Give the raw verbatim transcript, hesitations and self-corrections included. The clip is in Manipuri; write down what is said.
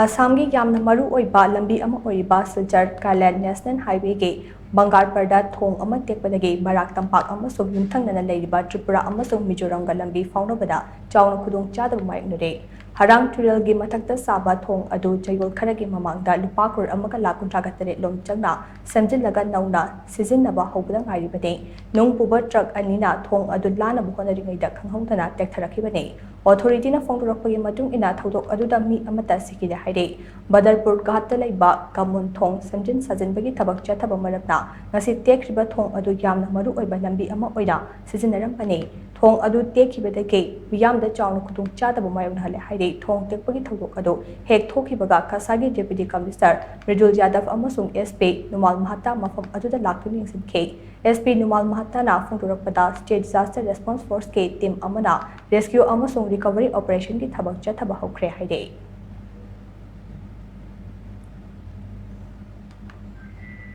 ꯑꯁꯥꯝꯒꯤ ꯌꯥꯝꯅ ꯃꯔꯨ ꯑꯣꯏꯕ ꯂꯝꯕꯤ ꯑꯃ ꯑꯣꯏꯔꯤꯕ ꯁꯤꯜꯆꯔ ꯀꯥꯂꯦꯟ ꯅꯦꯁꯅꯦꯜ ꯍꯥꯏꯋꯦꯒꯤ ꯕꯪꯒꯥꯔꯄꯔꯗ ꯊꯣꯡ ꯑꯃ ꯇꯦꯛꯄꯗꯒꯤ ꯕꯔꯥꯛ ꯇꯝꯄꯥꯛ ꯑꯃꯁꯨꯡ ꯌꯨꯝꯊꯪꯅꯅ ꯂꯩꯔꯤꯕ ꯇ꯭ꯔꯤꯄꯨꯔꯥ ꯑꯃꯁꯨꯡ ꯃꯤꯖꯣꯔꯥꯝꯒ ꯂꯝꯕꯤ ꯐꯥꯎꯅꯕꯗ ꯆꯥꯎꯅ ꯈꯨꯗꯣꯡꯆꯥꯗꯕ ꯃꯥꯌꯣꯛꯅꯔꯦ꯫ ꯍꯔꯥꯡ ꯇꯨꯔꯦꯜꯒꯤ ꯃꯊꯛꯇ ꯁꯥꯕ ꯊꯣꯡ ꯑꯗꯨ ꯆꯌꯣꯜ ꯈꯔꯒꯤ ꯃꯃꯥꯡꯗ ꯂꯨꯄꯥ ꯀ꯭ꯔꯣꯔ ꯑꯃꯒ ꯂꯥꯈ ꯀꯨꯟꯊ꯭ꯔꯥꯒ ꯇꯔꯦꯠ ꯂꯣꯝ ꯆꯪꯅ ꯁꯦꯝꯖꯤꯜꯂꯒ ꯅꯧꯅ ꯁꯤꯖꯤꯟꯅꯕ ꯍꯧꯕꯗ ꯉꯥꯏꯔꯤꯕꯅꯤ꯫ ꯅꯨꯡ ꯄꯨꯕ ꯇ꯭ꯔꯛ ꯑꯅꯤꯅ ꯊꯣꯡ ꯑꯗꯨ ꯂꯥꯟꯅꯕ ꯍꯣꯠꯅꯔꯤꯉꯩꯗ ꯈꯪꯍꯧꯗꯅ ꯇꯦꯛꯊꯔꯛꯈꯤꯕꯅꯤ꯫ ꯑꯣꯊꯣꯔꯤꯇꯤꯅ ꯐꯣꯡꯗꯣꯔꯛꯄꯒꯤ ꯃꯇꯨꯡ ꯏꯟꯅ ꯊꯧꯗꯣꯛ ꯑꯗꯨꯗ ꯃꯤ ꯑꯃꯠꯇ ꯁꯤꯈꯤꯗꯦ ꯍꯥꯏꯔꯤ꯫ ꯕꯗꯔꯄꯨꯔ ꯘꯥꯠꯇ ꯂꯩꯕ ꯀꯃꯨꯟ ꯊꯣꯡ ꯁꯦꯝꯖꯤꯟ ꯁꯥꯖꯤꯟꯕꯒꯤ ꯊꯕꯛ ꯆꯠꯊꯕ ꯃꯔꯝꯅ ꯉꯁꯤ ꯇꯦꯛꯈ꯭ꯔꯤꯕ ꯊꯣꯡ ꯑꯗꯨ ꯌꯥꯝꯅ ꯃꯔꯨ ꯑꯣꯏꯕ ꯂꯝꯕꯤ ꯑꯃ ꯑꯣꯏꯅ ꯁꯤꯖꯤꯟꯅꯔꯝꯕꯅꯤ꯫ ꯊꯣꯡ ꯑꯗꯨ ꯇꯦꯛꯈꯤꯕꯗꯒꯤ ꯃꯤꯌꯥꯝꯗ ꯆꯥꯎꯅ ꯈꯨꯗꯣꯡꯆꯥꯗꯕ ꯃꯥꯌꯣꯛꯅꯍꯜꯂꯦ ꯍꯥꯏꯔꯤ꯫ ꯊꯣꯡ ꯇꯦꯛꯄꯒꯤ ꯊꯧꯗꯣꯛ ꯑꯗꯨ ꯍꯦꯛ ꯊꯣꯛꯈꯤꯕꯒ ꯀꯁꯥꯒꯤ ꯗꯦꯄ꯭ꯌꯨꯇꯤ ꯀꯃꯤꯁꯅꯔ ꯃ꯭ꯔꯤꯗꯨꯜ ꯌꯥꯗꯕ ꯑꯃꯁꯨꯡ ꯑꯦꯁ ꯄꯤ ꯅꯨꯃꯥꯜ ꯃꯍꯥꯇꯥ ꯃꯐꯝ ꯑꯗꯨꯗ ꯂꯥꯛꯇꯨꯅ ꯌꯦꯡꯁꯤꯟꯈꯤ꯫ ꯑꯦꯁ ꯄꯤ ꯅꯨꯃꯥꯜ ꯃꯍꯥꯇꯥꯅ ꯐꯣꯡꯗꯣꯔꯛꯄꯗ, ꯁ꯭ꯇꯦꯠ ꯗꯤꯖꯥꯁꯇꯔ ꯔꯦꯁꯄꯣꯟꯁ ꯐꯣꯔꯁꯀꯤ ꯇꯤꯝ ꯑꯃꯅ ꯔꯦꯁꯀ꯭ꯌꯨ ꯑꯃꯁꯨꯡ ꯔꯤꯀꯚꯔꯤ ꯑꯣꯄꯔꯦꯁꯟꯒꯤ ꯊꯕꯛ ꯆꯠꯊꯕ ꯍꯧꯈ꯭ꯔꯦ ꯍꯥꯏꯔꯤ꯫